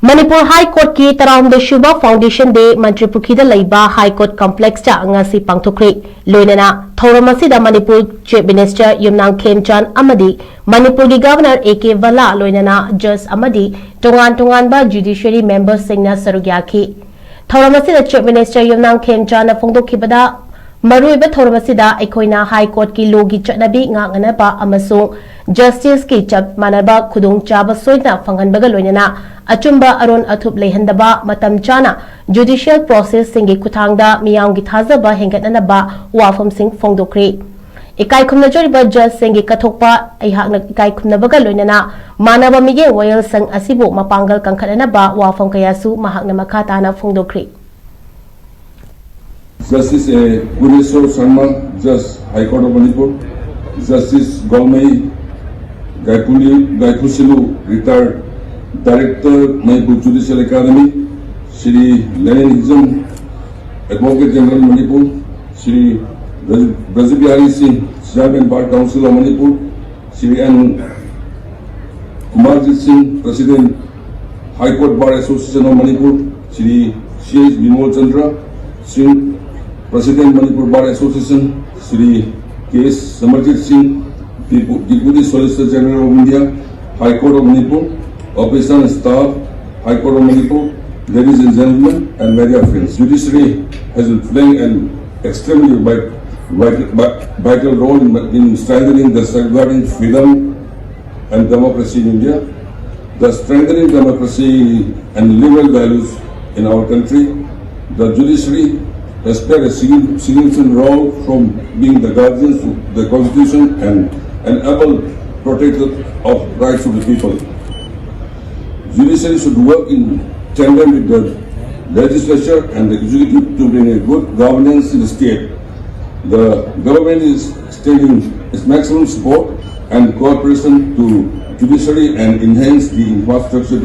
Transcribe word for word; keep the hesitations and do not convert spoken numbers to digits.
ꯃꯅꯤꯄꯨꯔ ꯍꯥꯏ ꯀꯣꯔꯠꯀꯤ ꯇꯔꯥꯍꯨꯝꯗꯣꯏ ꯁꯨꯕ ꯐꯥꯎꯟꯗꯦꯁꯟ ꯗꯦ ꯃꯟꯇ꯭ꯔꯤ ꯄꯨꯈ꯭ꯔꯤꯗ ꯂꯩꯕ ꯍꯥꯏ ꯀꯣꯔꯠ ꯀꯝꯄ꯭ꯂꯦꯛꯁꯇ ꯉꯁꯤ ꯄꯥꯡꯊꯣꯛꯈ꯭ꯔꯦ꯫ ꯂꯣꯏꯅꯅ ꯊꯧꯔꯝ ꯑꯁꯤꯗ ꯃꯅꯤꯄꯨꯔ ꯆꯤꯐ ꯃꯤꯅꯤꯁꯇꯔ ꯌꯨꯝꯅꯥꯝ ꯈꯦꯝꯆꯥꯟ ꯑꯃꯗꯤ ꯃꯅꯤꯄꯨꯔꯒꯤ ꯒꯚꯔꯅꯔ ꯑꯦ ꯀꯦ ꯕꯂꯥ, ꯂꯣꯏꯅꯅ ꯖꯖ ꯑꯃꯗꯤ ꯇꯣꯉꯥꯟ ꯇꯣꯉꯥꯟꯕ ꯖꯨꯗꯤꯁꯤꯌꯔꯤ ꯃꯦꯝꯕꯔꯁꯤꯡꯅ ꯁꯔꯨꯛ ꯌꯥꯈꯤ꯫ ꯊꯧꯔꯝ ꯑꯁꯤꯗ ꯆꯤꯐ ꯃꯤꯅꯤꯁꯇꯔ ꯌꯨꯝꯅꯥꯝ ꯈꯦꯝꯆꯥꯟꯅ ꯐꯣꯡꯗꯣꯛꯈꯤꯕꯗ, ꯃꯔꯨꯑꯣꯏꯕ ꯊꯧꯔꯝ ꯑꯁꯤꯗ ꯑꯩꯈꯣꯏꯅ ꯍꯥꯏ ꯀꯣꯔꯠꯀꯤ ꯂꯣꯒꯤ ꯆꯠꯅꯕꯤ ꯉꯥꯛꯅꯅꯕ ꯑꯃꯁꯨꯡ ꯖꯁꯇꯤꯁꯀꯤ ꯆꯞ ꯃꯥꯟꯅꯕ ꯈꯨꯗꯣꯡꯆꯥꯕ ꯁꯣꯏꯗꯅ ꯐꯪꯍꯟꯕꯒ ꯂꯣꯏꯅꯅ ꯑꯆꯨꯝꯕ ꯑꯔꯣꯟ ꯑꯊꯨꯞ ꯂꯩꯍꯟꯗꯕ, ꯃꯇꯝ ꯆꯥꯅ ꯖꯨꯗꯤꯁꯤꯌꯦꯜ ꯄ꯭ꯔꯣꯁꯦꯁꯁꯤꯡꯒꯤ ꯈꯨꯠꯊꯥꯡꯗ ꯃꯤꯌꯥꯝꯒꯤ ꯊꯥꯖꯕ ꯍꯦꯟꯒꯠꯅꯅꯕ ꯋꯥꯐꯝꯁꯤꯡ ꯐꯣꯡꯗꯣꯛꯈ꯭ꯔꯦ꯫ ꯏꯀꯥꯏ ꯈꯨꯝꯅꯖꯔꯤꯕ ꯖꯁꯁꯤꯡꯒꯤ ꯀꯠꯊꯣꯛꯄ ꯑꯩꯍꯥꯛꯅ ꯏꯀꯥꯏ ꯈꯨꯝꯅꯕꯒ ꯂꯣꯏꯅꯅ ꯃꯥꯟꯅꯕ ꯃꯤꯠꯌꯦꯡ ꯋꯥꯌꯦꯜꯁꯪ ꯑꯁꯤꯕꯨ ꯃꯄꯥꯡꯒꯜ ꯀꯟꯈꯠꯅꯅꯕ ꯋꯥꯐꯝ ꯀꯌꯥꯁꯨ ꯃꯍꯥꯛꯅ ꯃꯈꯥ ꯇꯥꯅ ꯐꯣꯡꯗꯣꯛꯈ꯭ꯔꯤ꯫ Justice A. Guneswar Sharma, Judge, High Court of Manipur, Justice Golmei Gaikuli, Gaikusilu, retired Director, Manipur Judicial Academy, Shri Lenin Hizam, Advocate General, Manipur, Shri Braj- Brajbihari Singh, Chairman, Bar Council of Manipur, Shri N. Kumarjit Singh, President, High Court Bar Association of Manipur, Shri C H Bimal Chandra Singh, President, Manipur Bar Association, Shri K S Samarjit Singh, Depu- Deputy Solicitor General of India, High Court of Manipur, officer and staff, High Court of Manipur, ladies and gentlemen, and media friends. Judiciary has been playing an extremely vit- vit- vital role in, in strengthening the safeguarding freedom and democracy in India, the strengthening democracy and liberal values in our country. The judiciary has played a signi- significant role from being the guardians of the constitution and an able protector of rights of the people. Judiciary should work in tandem with the legislature and the executive to bring a good governance in the state. The government is extending its maximum support and cooperation to judiciary and enhance the infrastructure